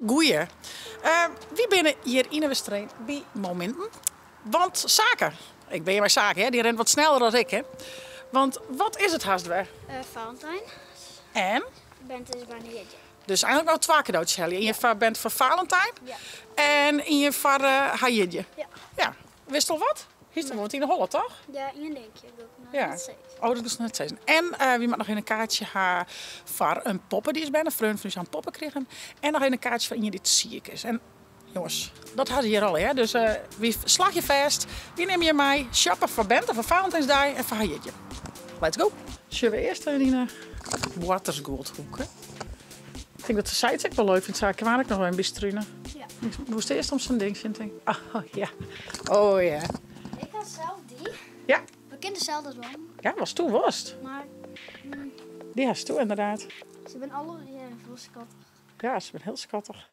Goeie. Wy binne hjir yn 'e Westereen by Mominten. Want Sake, ik bin hjir mei Sake, hè, dy rint wat sneller as ik, hè. Want wat is it hast wer? Valentijn. En? Bente is bijna jierdei. Dus eigenlik no twa kadootsjes helje. Ien foar Bente foar Valentijn Ja. en ien foar har jierdei. Ja. Ja. Witst al wat? Hiest al wol wat yn 'e holle, toch? Ja, ien dinkje. Dat ik noch Ja. net sizze. Oh, dat wolst noch net sizzen. En wy moatte noch even in kaartsje ha foar in poppe dy't is berne. In freon fan ús ha in poppe krigen. En noch even in kaartsje foar ien dy't siik is. En jonges, dat ha se hjir allegear. Dus wy slagje fêst. Wy nimme jim mei shoppen foar Bente foar Valentijnsdei en foar har jierdei. Let's go! Sjogge we earst even yn 'e boartersguodhoeke. Ik tink dat se sayts ek wol leuk fynt. Sa kwam ik noch even by strunen. Ja. Moast earst om sa'n ding sjen, tink ik. Oh ja. Oh ja. Ik ha sels dy. Ja. We kinne deselde dwaan. Ja, watsto wolst. Mar, Dy hasto inderdaad. Se binne allegear wol skattich. Ja, se binne hiel skattich.